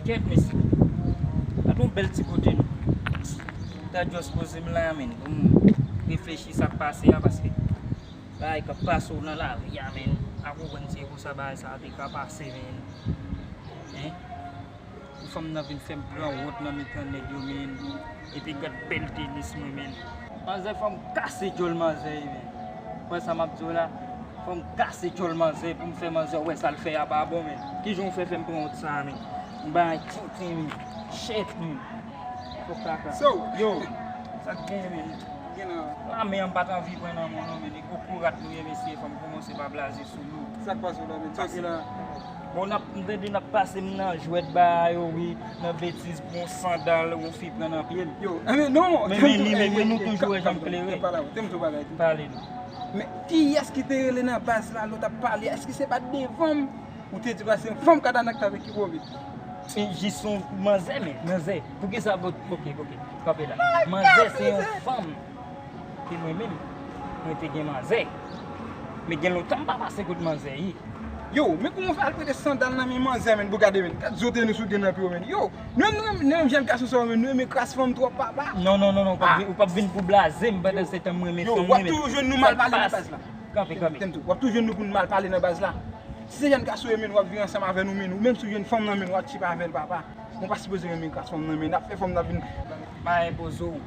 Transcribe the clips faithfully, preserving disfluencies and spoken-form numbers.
Kèt, mesye. Gad yon bèl ti kote nou. Ta just poze m la, men, pou m reflechi sa k pase a, paske bagay k ap pase w nan lari a, men, pa konprann se konsa bagay sa a te ka pase, men. Hein? Pou fanm nan vin fè m pran wont nan mitan nèg yo, men. Epi gad bèl tenis mwen, men. Manzè, fò m kase djòl manzè, men. Wè sa m ap di w la? Fò m kase djòl manzè pou m fè manzè wè sa l fè a pa bon, men. Kijan w fè fè m pran wont sa a, men? M bay tenten, men. Shit, men. Fòk kaka. So, yo, sa k genyen, men? Gen nan. Lame an m pa t anvi pran nan men w, non, men. Nèg kokorat nou ye, mesye, fò m kòmanse pa blaze sou nou. Sa k pase w la, men? Sa k gen la? Bon, n ap, m tande n ap pase m nan jwèt ba yo, wi, nan betiz, bon, sandal, yon fi pran nan pye m. Yo, enben, non, men, men, men, men, nou toujou wè jan m klere. Pale non. Men, kiyès ki te rele nan baz la, lè w t ap pale? Èske se pa t devan m ou te di, paske fanm Kadanak t avèk ki pwovit? Men, jis yon manzè, men, manzè. Poukisa, ok, ok, kanpe la. Manzè, se yon fanm. Ke mwen menm, mwen te gen manzè. Men gen lontan m pa pase kot manzè, wi. Yo, men kòman w fè al prete sandal nan men manzè, men, pou gade, men. Gad zo tenis ou gen nan pye w, men. Yo, nou menm, nou menm, nou menm jèn gason sa yo, men, nou renmen kras fanm twòp, papa. Non, non, non, non, ou p ap vin, ou p ap vin pou blaze m pandan se tan m renmen fanm mwen, men. Yo, w ap toujou jwenn nou mal pale nan baz la. Kanpe, kanpe. Tèm tou, w ap toujou jwenn nou pou n mal pale nan baz la. Si se jèn gason yo, men, w ap viv ansanm avè nou, men, ou menm si w jwenn fanm nan, men, w ap tchipa avè l, papa. Mwen pa sipoze renmen kras fanm nan, men, n ap fè fanm nan vin. Pa enpoze w.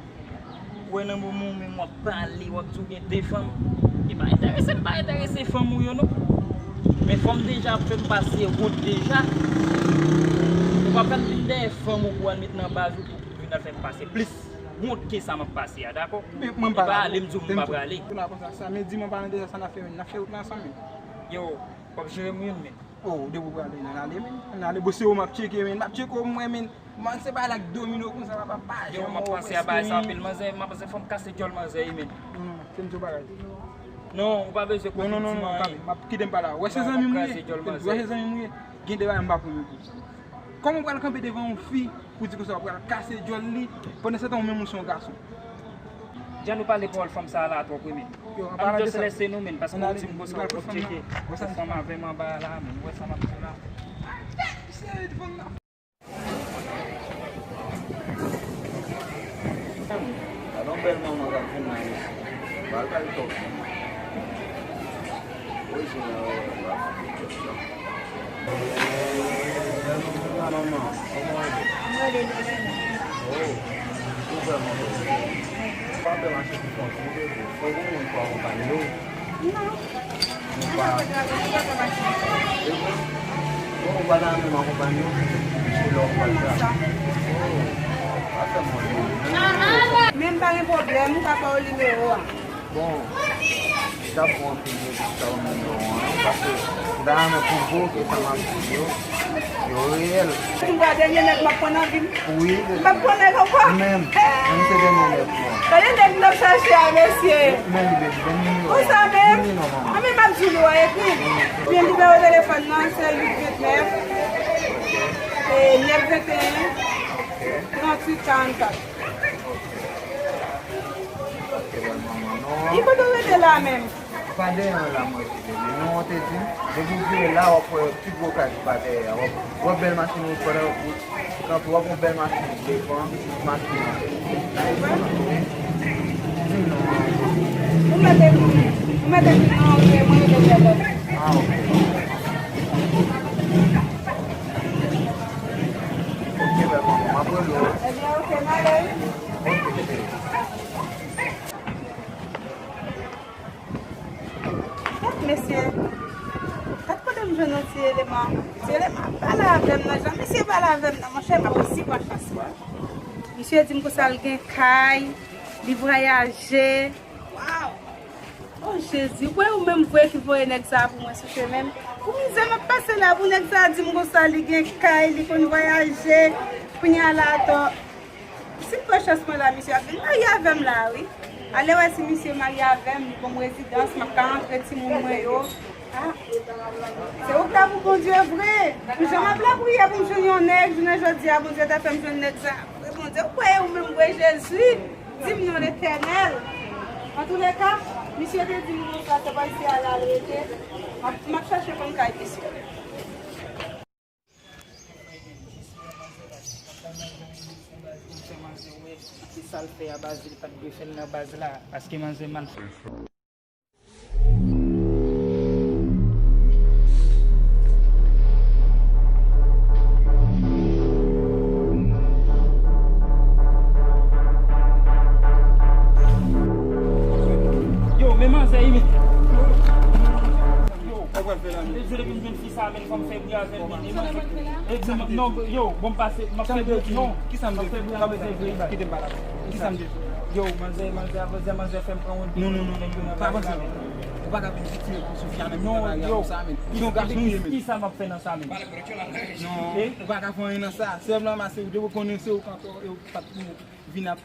Ou wè nan moman w menm w ap pale, w ap di w gen de fanm. E pa enterese m, pa enterese fanm ou yo, non. Men fanm deja ap fè m pase wont deja. Ou pa pral vin dèyè fanm ou pou al met nan baz ou pou vin al fè m pase plis wont ke sa m ap pase a, dakò? Men mwen pa ale, m di w m pa prale. Kounye a konsa, sa, men di mwen pa nan deja sa n ap fè, men n ap fè wout la ansanm, men. Yo, w ap jere m youn, men. Oh, depi w prale, ann ale, men. Ann ale, bon, se ou m ap tcheke, men. M ap tcheke w, mwen, men. Man, se bagay la k domine w konsa, papa, pa janm wè w. Yo, m ap panse a bagay sa anpil, manzè, m ap panse fò m kase djòl manzè, wi, men. Non, non, non, se m di w bagay. Non, ou pa bezwen kote ti manyen. Non, non, non, non, kanpe, m ap kite m pale a w. Wè se zanmi m ou ye. Wè se zanmi m ou ye. Gen de bagay m pa pran yo pou. Kòman w pral kanpe devan yon fi pou di konsa w pral kase djòl li, pandan se tan ou menm ou se yon gason? Jan nou pale pawòl fanm sa a la twòp wi, men. Yo, ann just lèse nou, men, paske ou di m konsa w ap tcheke fanm avè m anba la, men, ou wè sa m ap di w la. Gade yon bèl manman k ap vin la, mesye. Bagay top. Orijinal, bagay top. Manman, kòman w ye? Mwen de desen. Oh, ou vrèman bèl. Pa fè mache pou kont ou, bebe. Fò gen moun pou akonpaye w. Non. Ou pa. Mwen pa ka mache. E bon? Bon, ou pa ta renmen m akonpaye w? Se lè w pral sa. Oh, pa fè m wont non. Men m pa gen pwoblèm, m ka ba w nimewo a. Bon, m t ap bon anpil pou sa w nimewo an, paske m ta renmen pwouve w ke sa m ap di yo, yo reyèl. Ou pa dènye nèg m ap pran nan vi m? Wi, bebe. M p ap pran nèg ankò? Menm, menm se dènye nèg mwen. Gade nèg m t ap chache a, mesye. Men li, bebe, men nimewo an. Konsa menm? Wi, non, manman. Anben, m ap di w li, w a ekri. Ebyen, nimewo telefòn nan, se uit vennèf, e, nèf venteyen, tranntuit karannkat. Ok, bèl manman, non. E kote w rete la menm? Pa dèyè an la, mwen rete, bebe. Non, ou te di, depi w vire la, w ap wè yon ti gwo kay ki pa dèyè a. W ap, w ap bèl machin wout pandan ou kanpe, w ap yon bèl machin devan machin nan. Di non. Ou mèt ekri, ou mèt ekri non, ok, mwen rete dèyè. Ah, ok. Ok, bèl manman, m ap rele w. Ebyen, ok, m ale wi. Ok, cheri. Gad mesye. Gad kote m jwenn yon ti eleman. Ti eleman ap pale avè m nan. Jan misye pale avè m nan, monchè, m ap resi pran chans mwen. Misye di m konsa l gen kay, li vwayaje. Waw! Oh, Jezi, ou kwè ou menm vre ki voye nèg sa a pou mwen sou chemen m? Pou mizè m ap pase la, pou nèg sa a di m konsa, li gen kay, li konn vwayaje, kounye a la atò. Si m pran chans mwen la, misye ap vin marye avè m la, wi. Ale wè si misye marye avè m, li ban m rezidans, m ap ka antre timoun mwen yo. Ah, se ou k la pou Bondye vre. Pou jan m ap lapriyè pou m jwenn yon nèg, jounen jodi a, Bondye ta fè m jwenn nèg sa vre. Bondye, ou kwè ou menm vre, Jezi? Di m non, Letènèl. Antouleka, misye te di m konsa, se pa isi a l al rete. M ap, m ap chache konn kay misye. Sa l fè a, baz, li pa t dwe fè l nan baz la, paske manzè mal fè. Yo, men manzè, wi. Yo, yo, depi m jwenn fi sa, men fò m fè bri avè l, men, men, men, non, yo, bon, m pase, m ap fè bri, non. Ki sa m di? Kite m pale avè w. Ki sa m di? Yo, manzè, manzè, manzè, manzè fè m pran yon. Non, non, non, non, non, pa avanse non. Ou pa ka vin viktime pou sou fi a, men. Non, yo, sa, men. Ki, ki, ki sa m ap fè nan sa, men? Non, ou pa ka fè anyen nan sa. Sèl nan mase ou te rekonèt se ou kanpe, ou pa t pou vin ap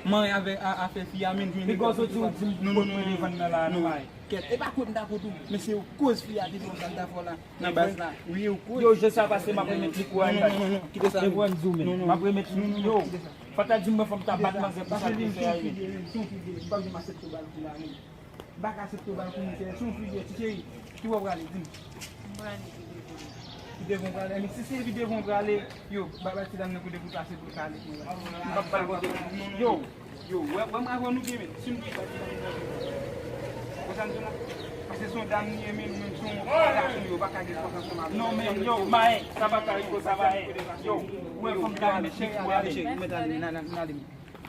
manyen avè, a, afè fi a, men jwenn. Piga w soti ou di m pot mwen devan nan la, non, bay. Kèt, e pa kot m ta pot ou, men se ou koz fi a te fè w sa l ta fè w la. Nan baz la. Wi, ou koz. Yo, je sa pase, m ap remèt li kou a. Non, non, non, non, kite sa. Devan di w menm. M ap remèt li, yo. Fò ta di m mwen fò m ta bat manzè pou sa l te fè a, wi. Se yon figi, se yon figi, m p ap janm aksepte w ba l kou la, non. M pa ka aksepte w ba l kou, mesye, se yon figi, ti cheri, ki bò w prale, di m. M prale ki devan. Ki devan w prale, men si se ki devan w prale, yo, ba, ba ti dam nan kote pou l pase pou l pale. M p ap ba l kote. Yo. Yo, wè, wè m avè w nou byen, men si m touye bati la, nou byen. Ou sa m di w la? Paske se yon dam li ye, men nou menm se yon gason, yo pa ka gen fòs ansanm avè l. Non, men yo, Mayen, sa pa ka rive konsa, Mayen. Yo, ou wè fanm ta renmen cheri pou avè l. Mèt ale, n ale, n ale, n ale.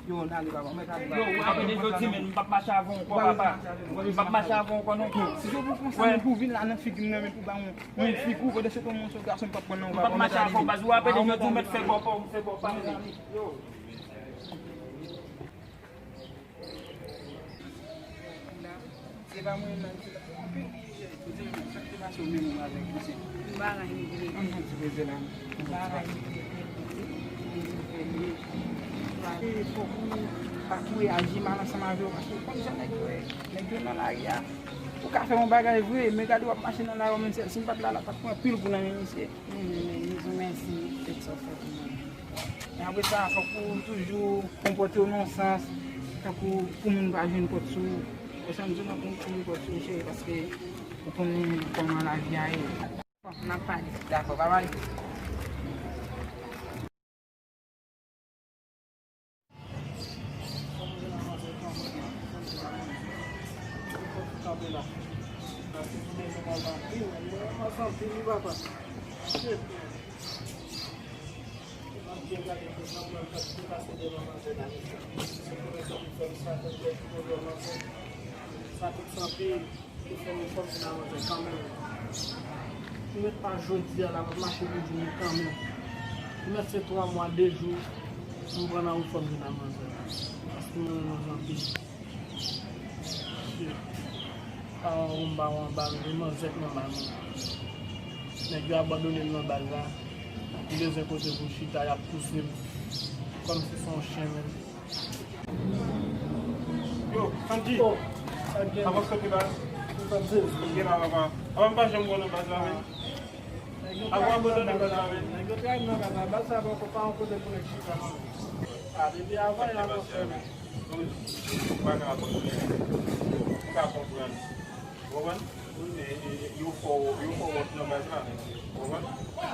Yo, n ale, papa, mèt ale, papa. Yo, ou apre de jodi, men m p ap mache avè w ankò, papa. M p ap mache avè w ankò, non. Si se pou konsa, men pou vin la nan figi m nan, men pou ba yon, yon figi ou, kote se pou mwen, se yon gason, m p ap pran nan, papa, mèt ale. M p ap mache avè w, baz, ou apre de jodi, ou mèt fè bò pa w, fè bò pa w. Yo. Se pa mwen menm, se anpil ki jije. Kote sa k te pase ou menm ou avèk misye? M pa rann li vre. Ann fè yon ti poze la. M pa rann li vre. E fòk ou pa tou reyaji mal ansanm avè yo, paske ou konn jan nèg yo ye. Nèg yo nan lari a. Ou ka fè yon bagay vre, men gade w ap mache nan lari a, menm si, si m pa t la, l ap pran pil kou nan men misye. Men, men, men, Dizou mèsi, tèt sa w fè pou mwen. Men apre sa, fòk ou toujou konpòte w nan yon sans, tankou pou moun pa jwenn pòt sou ou. Ou santi w nan pou moun jwenn pòt sou ou, cheri, paske ou konnen kòman lavi a ye. N ap pale. Dakò, pa pale. Sa tout santi. Ou fè m yon fòm vin a manzè kanmenm. Ou mèt pa jodi a la, m ap mache pou di m kanmenm. Ou mèt se twa mwa, de jou, m pran nan ou fòm vin a manzè. Paske m renmen manzè anpil. Paran w m ba w anba, men manzè k nan ba nou. Nèg yo abandone m nan baz la. M bezwen kote pou m chita, y ap pouse m. Kòmsi se yon chen menm. Yo, Sandy. Oh, sa k gen? Sa pap kanpe baz? Ou santi? Ou gen la, papa. Papa, m pa janm wè w nan baz la, men. Nèg yo abandone baz la, men. Nèg yo tray m nan baz la. Baz sa poko pa yon kote pou nèg chita, non. Ah, depi avan, y a monchè. Ou pa ka abandone. Ou ka konprann. Ou konprann? E, e, e, yo fè w, yo fè w wont nan baz la, men. Ou konprann?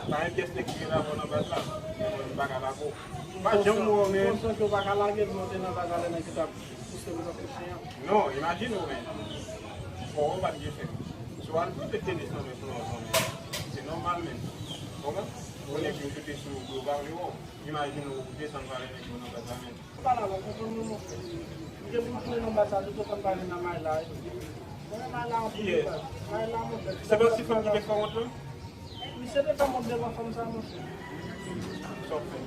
Pa gen pyès nèg ki vin avè w nan baz la. Men mwen, m pa ka lage w. M pa janm wè w, men. Ou konsyan ke w pa ka lage m monte nan baz la, lè nèg yo t ap pouse m tankou chen an? Non, imajine w, men. Fò w pa t gen fè. Si w al pote tenis nan men Florence, men. Se nòmal, men. Ou konprann? Pou nèg yo soti sou ou, yo pa vle wè w. Imajine w desann pale nèg yo nan baz la, men. Pale avè m, konprann mwen, monchè. M te pou m tounen nan baz la, toutotan m pa vin nan may la. Mwen renmen may la anpil, wi, baz. May la, monchè. Se pa ti fanm ki te fè wont lan? Misye te fè m wont devan fanm sa, monchè. Sa w fè?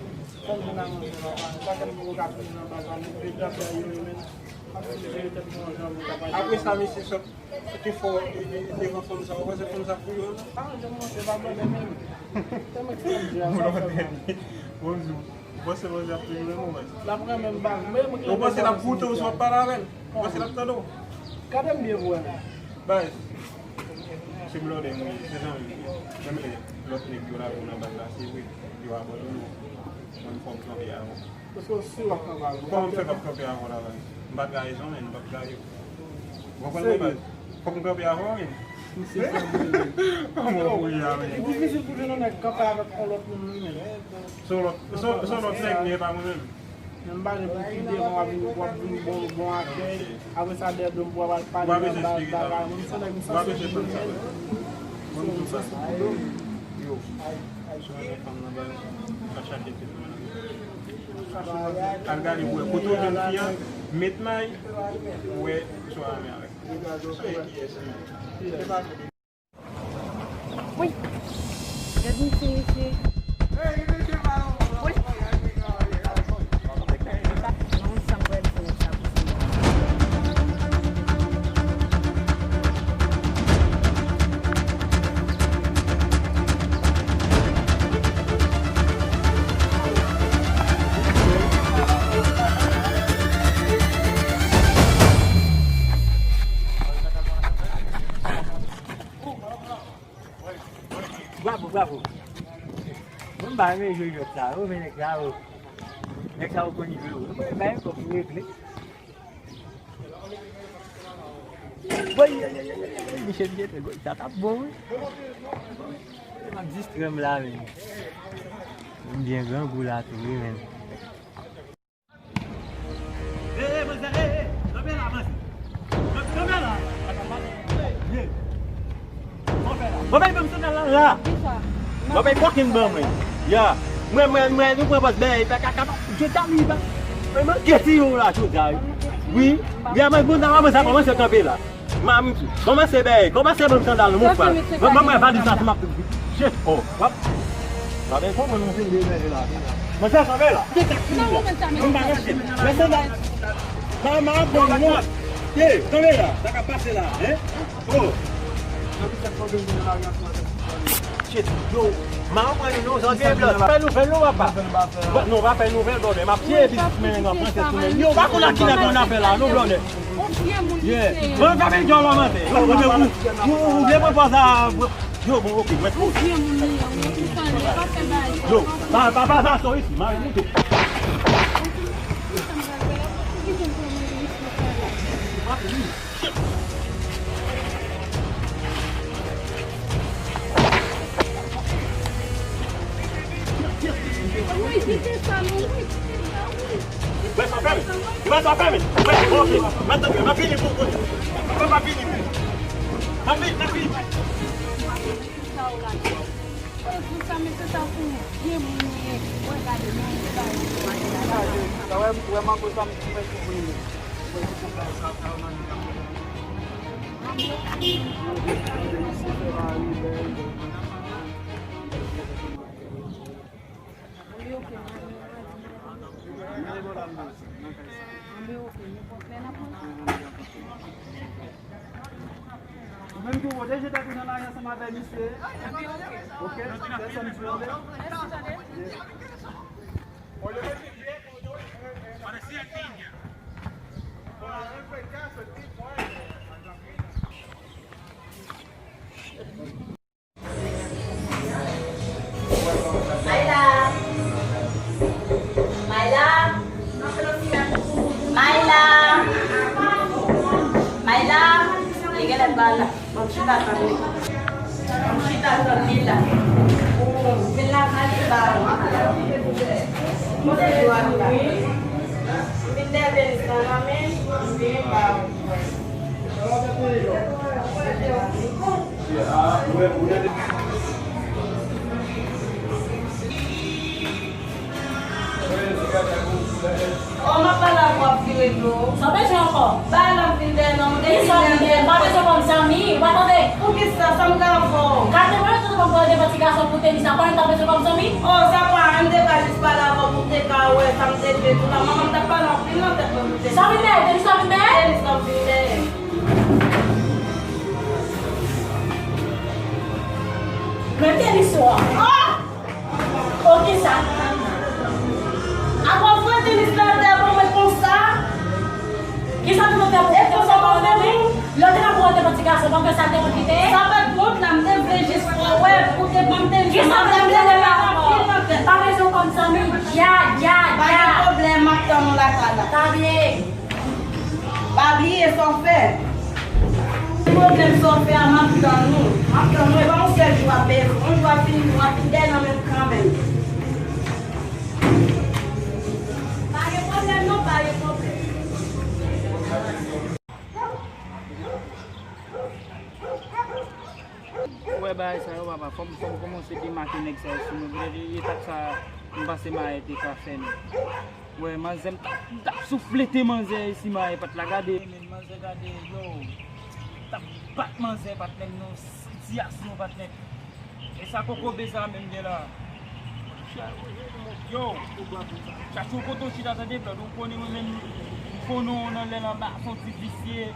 Fè m vin nan manzè, papa. Sa fè m poko ka tounen nan baz la, men de grandè yo, yo menm. M ap sijere tèt mwen yon jan pou m kapab. Apre sa, misye sot. Ki fè w, e, e, devan fanm sa, ou panse fanm sa pou yo, non? Pa janm montre, pa mwen menm. Tèlman ki fanm di a, sa fè mal. Bonjou. Ou panse manzè ap toujou renmen w, baz? L ap renmen m, baz. Ou panse l ap koute w si w ap pale avè l? Ou panse l ap tande w? Gade m byen pou wè. Baz, se blòdè m ye, se zanmi m ye. Menm lè lòt nèg yo lage w nan baz la, se vre, yo abandone w. Mwen, fò m kanpe avè w. Paske w si w ap kanpe avè m. Kòman m fè p ap kanpe avè w la, baz? M pa trayi zon, men m p ap trayi w. Ou konprann mwen, baz? Fòk m kanpe avè w, men. Misye, kòman w ye a, men? Li difisil pou jwenn yon nèg kanpe avèk yon lòt moun, wi, men. Se yon lòt, se yon, se yon lòt nèg, men e pa mwen menm. M pa gen pou ki devan w ap vin, w ap vin bon, bon akèy. Apre sa, dèyè do m pou w ap al pale nan bagay. Mwen, m se nèg, m sanse pou domèn. Mwen, m sanse pou domèn. Yo. Al gade pou wè kote w jwenn fi a, met may, pou wè si w a renmen avè l. Wi. Gad misye, mesye. Wi. Bravo, bravo. Mwen m pa renmen jwe jwèt sa yo, men nèg sa yo, nèg sa yo konn jwe wi. Mwen bay kòb pou regle. Woy, woy, woy, woy, woy, misye, misye, te gòl, sa t ap bon wi. M ap distrè m la menm. M byen grangou la tou wi menm. Ee, manzè, ee, ee, kanpe la, manzè. Kanpe, kanpe la. Ye. Kanpe la. Mwen bay ban m sandal la, la. Mwen bay fòkin ban mwen. Ya. Mwen, mwen, mwen, nou pran pòz bèy, pa kaka, pa, je tali, pa. Mwen manke ti yo la, jodi a, wi. Wi, a mwen, bon, sa, mwen, sa kòmanse kanpe la. Manmi, kòmanse bèy, kòmanse ban m sandal nou, mon frè. Ban mwen valiz la, si m ap jet. Oh, w ap, w ap konprann mwen vin de bèy la. Mwen fè kanpe la. Mwen pa ranse. Mwen sandal. Mwen, mwen ap pran non. Ye, kanpe la. Sa k ap pase la, en? Oh. Shit, yo, m ap pran non, sa gen blòd. Fè nouvèl non, papa. Non, pa fè nouvèl, blòdè. M ap tiye biznismèn nan franse sou men. Yo, pa konn ak ki nèg yon afè la, non, blòdè. Ye. Bon, sa vle di w manti. Yo, bon, yo, ou, ou, ou vle pran pòz a, yo, bon, oke, mwen. Yo, pa, pa, pa, pa, sorry, si, mari moute. Wi, kite sa non, wi, kite sa, wi. Wè sa fè men. Wè sa fè men. Wè, oke. Mwen tanke, mwen fini pou, pou. Mwen pa fini. Mwen fini, mwen fini. Wè, pou sa, mesye sa pou vye moun li ye. Wè, gade, non, se pa yon. Wè, wè, manko sa, m, mwen tou vini. Ou menm tou, ou deja ta tounen la ansanm avè misye. Oke, pèsonn pwale. Myla! Myla! Myla! Myla! Li genlè pa la. Ban m chita tann li. Ban m chita tann li la. Vin lakay li ba ou. Kote yo ap la? Vin dèyè tenis lan nan men, vin ba ou. Oh, m ap pale avè w, w ap vire do. Sa w bezwen ankò? Ba l ap vin dèyè nan mwen. Kisa w vin dèyè? M pa bezwen kòm zanmi, ou pa tande? Poukisa? Sa m ka fè w? Gade mwen, tout moun pran devan ti gason pou tenis la, konnen m ta bezwen kòm zanmi? Oh, sa pa anyen, m te ka jis pale avè w pou m te ka wè sa m te dwe di w la. Manman m t ap pale anpil nan tèt mwen pou tenis la. Sa vin dèyè? Tenis la vin dèyè? Tenis la vin dèyè. Men tenis ou an. Oh! Oke sa. Apa w fè tenis la atè pou mwen konsa? Kisa w te fè pou konsa, pa w fè li? Lè w te ka pran devan ti gason, pa w fè sa te wont li te ye? Sa pa t wont la, m te vle jis fè w wè, pou te ban m tenis la. Kisa w te vle la? Pa bezwen kòm zanmi. Ya, ya, ya. Pa gen pwoblèm, m ap tann ou lakay la. Ta byen. Pa bliye sa w fè. Pwoblèm sa w fè a, m ap tann ou. M ap tann ou. E pa yon sèl jou w ap bezwen. Yon jou w ap vin, w ap vin dèyè nan men m kanmenm. M ap tann ou. Bagay sa yo, papa, fò m, fò m kòmanse demake nèg sa yo sou nou. Petèt etap sa m panse Mayè te ka fè nou. Wè, manzè, m t ap, m t ap souflete manzè si Mayè pa t la gade. Men manzè gade, yo, m t ap bat manzè, patnè m, non, sitiyasyon, patnè. E sa kokobe sa menm gen la. Yo, chache yon kote w chita tande, Blòd, ou konnen mwen menm, m konnen w nan lè l anba, s on ti visye.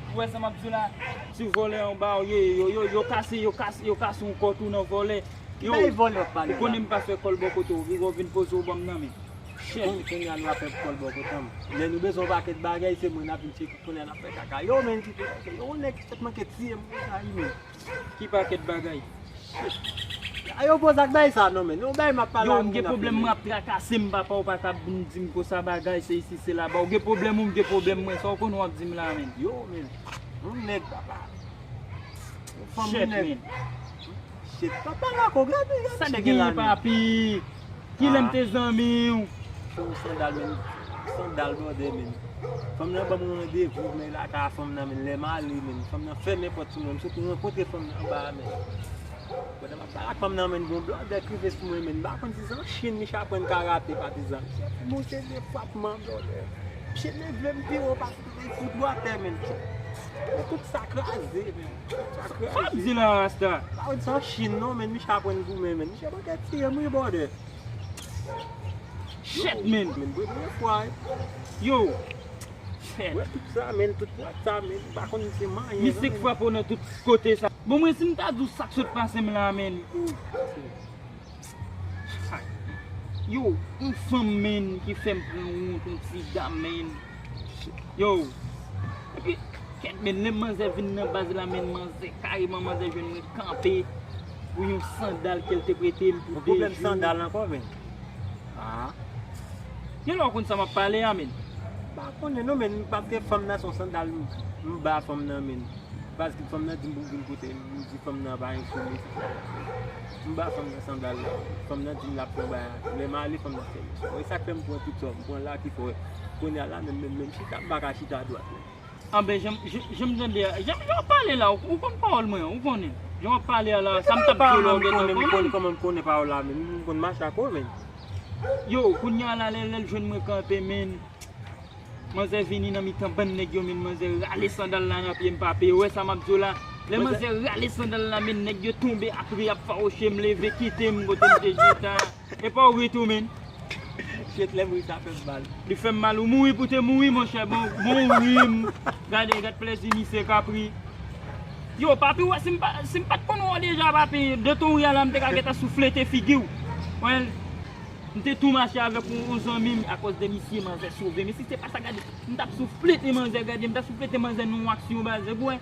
Ou wè sa m ap di w la? Ti vòlè anba w ye, yo, yo, yo kase, yo kase, yo kase yon kò tou nan vòlè. Yo, ou konnen m pa fè kòl bò kote w, ou vin poze w ban m nan men. Chèf, kounye a nou ap fè kòl bò kote m. Lè nou bezwen yon pakèt bagay, se mwen n ap vin tcheke, kounye a n ap fè kaka. Yo, men, ki te, yo, nèg ki sot manke tiye m konsa, wi, men. Ki pakèt bagay? A yo poze ak bay sa non, men. Yon bay m ap pale. Yo, m gen pwoblèm, mwen ap trakase m, papa, ou pa ka vin di m konsa bagay, se isi, se laba. Ou gen pwoblèm ou, m gen pwoblèm mwen. Sa w konnen w ap di m la, men. Yo, men. Yon nèg, papa. Yon fanm, yon nèg. Shit, papa, la ko gade, gade sa ki gen la, men. Papi? Kilè m te zanmi w? Fè yon sandal, men. Sandal, brother, men. Fanm nan ban mwen randevou, men lakay fanm nan, men lè m ale, men. Fanm nan fèmen pòt sou mwen, m sot rankontre fanm nan anba a, men. Pandan m ap pale ak fanm nan, men, gon blòdè k rive sou mwen, men. M pa konn si se an Chin misye aprann karate, patizan. Misye fè monte de frapman, blòdè. Misye leve m pi wo pase tout foutbòtè, men. Men tout sa kraze, men. Tout sa kraze. Sa ap di la, Rasta? M pa konn si se an Chin, non, men. Misye aprann goumen, men. Misye manke tiye m, wi, brother. Shit, men. Men, premye fwa, wi. Yo. Shit. Wè tout sa, men, tout pòt sa, men, m pa konn se manyen, non, men. Misye k frape w nan tout kote sa. Bon, mwen, si m ta di w sa k sot pase m la, men. Yo, yon fanm, men, ki fè m pran wont, yon ti dam, men. Yo, epi, kèt, men, lè manzè vin nan baz la, men, manzè, kareman, manzè jwenn mwen kanpe pou yon sandal ke l te prete m pou de jou. Yon pwoblèm sandal ankò, men. Ah. Gen lè w konn sa m ap pale a, men. M pa konnen non, men, paske fanm nan se yon sandal m, m ba fanm nan, men. Paske fanm nan di m pou m vin kote m, m di fanm nan pa enstime. M ba fanm nan sandal la. Fanm nan di m l ap pran bagay. Lè m ale, fanm nan fè m. E sa k fè m pran tout sa, m pran la ki fò. Kounye a la, menm, menm, menm chita, m pa ka chita dwat, non. Anben, jan, jan, jan m tande a, jan, jan w ap pale la, ou, ou konn pawòl mwen, ou konnen. Jan w ap pale a la, sa m t ap di w la, ou gentan konnen. M konn kòman m konnen pawòl la, men m konn mache ak ou, men. Yo, kounye a la, lè, lè l jwenn mwen kanpe, men, manzè vini nan mitan bann nèg yo, men, manzè rale sandal la nan pye m, papi. Ou wè sa m ap di w la? Lè manzè rale sandal la, men, nèg yo tonbe atouye, ap fawouche m, leve, kite m kote m te chita. E pa w ri tou, men. Shit, lè m ri sa fè m mal. Li fè m mal, ou mouri pou te mouri, monchè, bon, bon ri m. Gade, gad plèzi misye k ap ri. Yo, papi, ou wè, si m pa, si m pa t konn ou deja, papi, de ton ri a la, m te ka gentan souflete figi w. Wè, m te tou mache avèk yon, yon zanmi m, akòz de misye, manzè sove. Men si se pa sa, gade, m t ap souflete manzè, gade, m t ap souflete manzè nan yon aksyon, baz, ou wè.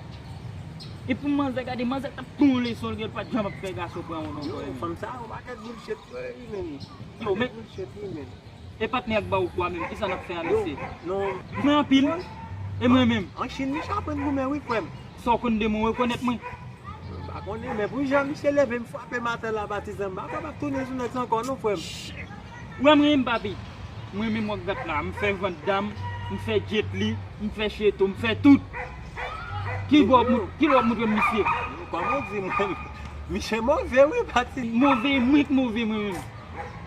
E pou manzè, gade, manzè t ap pran yon leson, l pa t janm ap fè gason pran yon non. Yo, fanm sa, yon pakèt bullshit, wi, men. Yo, men, e patnè ak ba ou kwa menm, kisa n ap fè a, mesye? Non. Mwen anpil. E mwen menm? An Chin, misye aprann goumen, wi, frè m. Sa w konn de mwen, ou rekonèt mwen? M pa konnen, men pou jan misye leve m frape m atè la, patizan, m pa kapab tounen sou nèg sa ankò, non, frè m. Ou wè m renmen, papi? Mwen menm, w ap gad la, m fè Van Damme, m fè Jet Li, m fè Cheto, m fè tout. Ki bò w ap mont-, ki lè w ap montre m misye? Kòman w di mwen? Misye move, wi, pati. Move, mwen k move, mwen menm.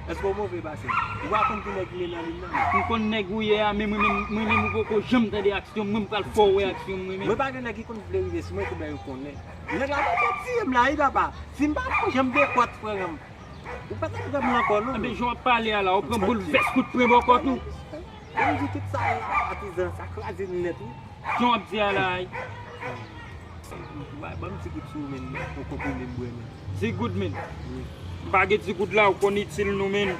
Èske w move pase m? Ou pa konn ki nèg m ye nan liy nan, non? M konn nèg ou ye a, men mwen menm, mwen menm ou poko janm tande aksyon m, mwen m pral fè w wè aksyon m, mwen menm. Mwen pa gen nèg ki konn vle rive sou mwen pou bay yo konnen. Nèg la poko tiye m la, wi, papa. Si m pa fè w janm dekòt, frè m, ou pa t ap wè m ankò, non. Anben, jan w ap pale a la, ou pran boulvès kout pren bò kòt ou. Ban m di tout sa la, patizan, sa kraze m nèt, wi. Jan w ap di a la, ay. Ba, ban m ti goud sou ou, men, pou konprime m bwè, men. Ti goud, men. Wi. M pa gen ti goud la, ou konn itil nou, men.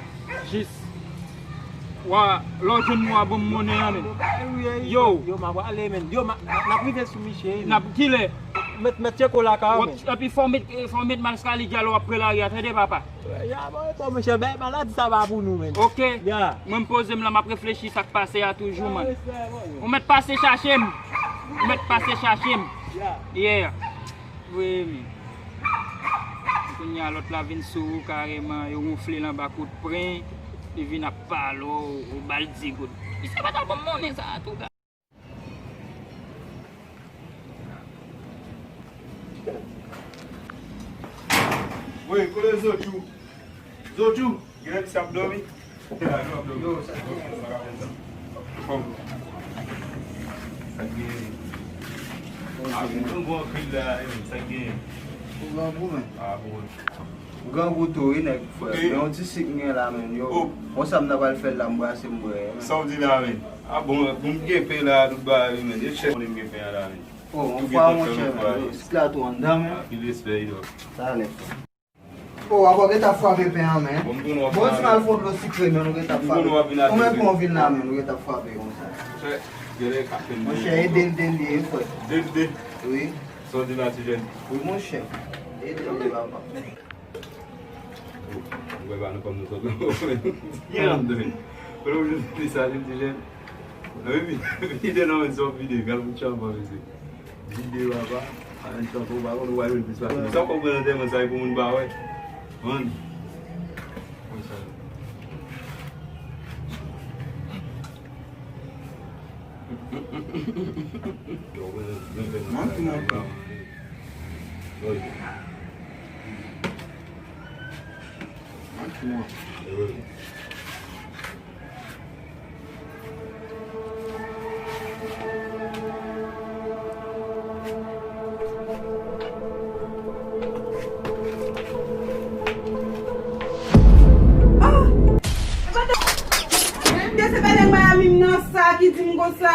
Jis. Wa, lè w jwenn mwen a, ban m monnen an, men. Yo. Yo, m ap ale, men. Yo, m ap, n ap rive sou misye, men. N ap, kilè? Mèt, mèt tcheke w lakay ou, men. Epi fò w met, fò w met maskalijal ou ap pre lari a, tande, papa. Ya, bon, bon, monchè, bay maladi sa pa pou nou, men. Ok. Ya. Mwen m poze m la, m ap reflechi sa k pase a toujou, man. Ou mèt pase chache m. Ou mèt pase chache m. Ya. Yeah. Vre, men. Kounye a, lòt la vin sou ou kareman, yo wonfle l anba kout pren, li vin ap pale w, ou ba l di goud. Misye pa ta ban m monnen sa a tou, gad. Wi, kote Zochou? Zochou, genlè misye ap dòmi. Yo, sa k genyen? Sa k genyen? Ah, nou bon anpil la, eh, sa k genyen? Ou grangou, men. Ah, bon. Grangou tou, wi, nèg, frè. Men yon ti sik m gen la, men, yo. Oh. Bon, sa m ta pral fè la, m brase, m bwè, men. Sa w di la, men? Ah, bon, bon, m gen pen la, tout bagay, men. E chèf, m gen pen la, men. Oh, yon fwa, monchè, men. Sik la tou anndan, men. Anpil respè, yo. Talè, frè. Oh, w ap gentan frape pen an, men. Bon, m konnen w ap vin avè l. Bon, si m al fè yon dlo sikre, men, nou gentan frape. M konnen w ap vin avè l. Konbyen pen w vin la, men, nou gentan frape konsa. Monchè, genlè ka fè m. Monchè, ede l, ede l ye, frè. Ede l, ede l. Wi. Sa w di la, ti jèn? Wi, monchè. Ede l, papa. Ou wè pa nou kòm nou sot la. Byen anndan. Kote w jwenn sa, ti jèn? Nan men vide, vide nan men sou vide, gad pou tchanpan, mesye. Vide, papa. Pa jwenn tchanpan, ou pa konn ou pa jwenn plis pase. Sa w konprann antèman sa, e pou moun pa wè. Mann. Konsa. Yo, men, men, men, men, men, men, men. Wi. Manti, man. Ah! Ebyen, se pa nèg Miami m nan sa ki di m konsa.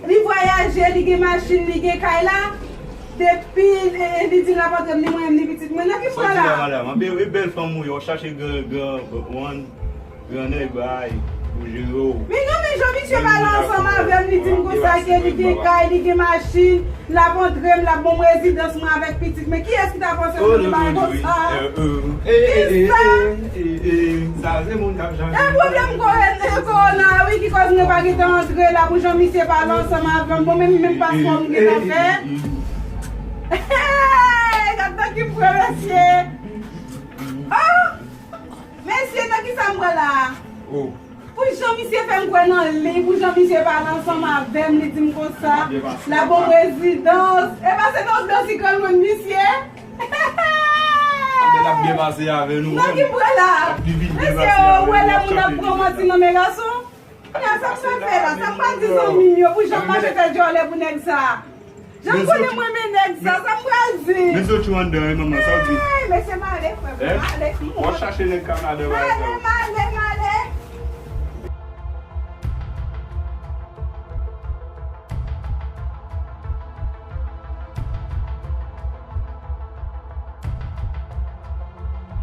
Li vwayaje, li gen machin, li gen kay la. Depi, e, e, li di l ap antre m, ni mwen menm, ni pitit mwen. Nan ki pwen la? Sa w di la, madanm? Anben, e bèl fanm ou ye, w chache gran, gran, gran, gran nèg bay pou jere w. Men non, men jan misye pale ansanm avè m, li di m konsa ke li gen kay, li gen machin, l ap antre m, l ap ban m rezidans mwen avèk pitit mwen. Kiyès ki ta panse moun bagay konsa? Kisa? E, e, e, sa se moun k ap chache. E pwoblèm kore-, e, kowona wi ki kòz mwen pa gentan antre la pou jan misye pale ansanm avè m. Bon, menm, menm paspò m gentan fè. Gad nan ki pwen, mesye. Oh! Mesye, nan kisa m pran la? Oh. Pou jan misye fè m kwè nan li, pou jan misye pale ansanm avè m, li di m konsa, l ap ban m rezidans. E pa se nan dlo sikre m jwenn misye? Anben, l ap byen pase avè nou. Nan ki pwen la? Mesye, ou wè lè moun ap pran manti nan men gason? Kounya, sa m pral fè la? Sa m pral di zanmi m yo, pou jan m mache fè djòlè pou nèg sa? Jan m konnen mwen renmen nèg sa, sa m pral di? Men Zochou anndan, wi, manman, sa w di? Ey, mesye, m ale, frè, m ale. W ap chache nèg Kanada, m ale, m ale, m ale.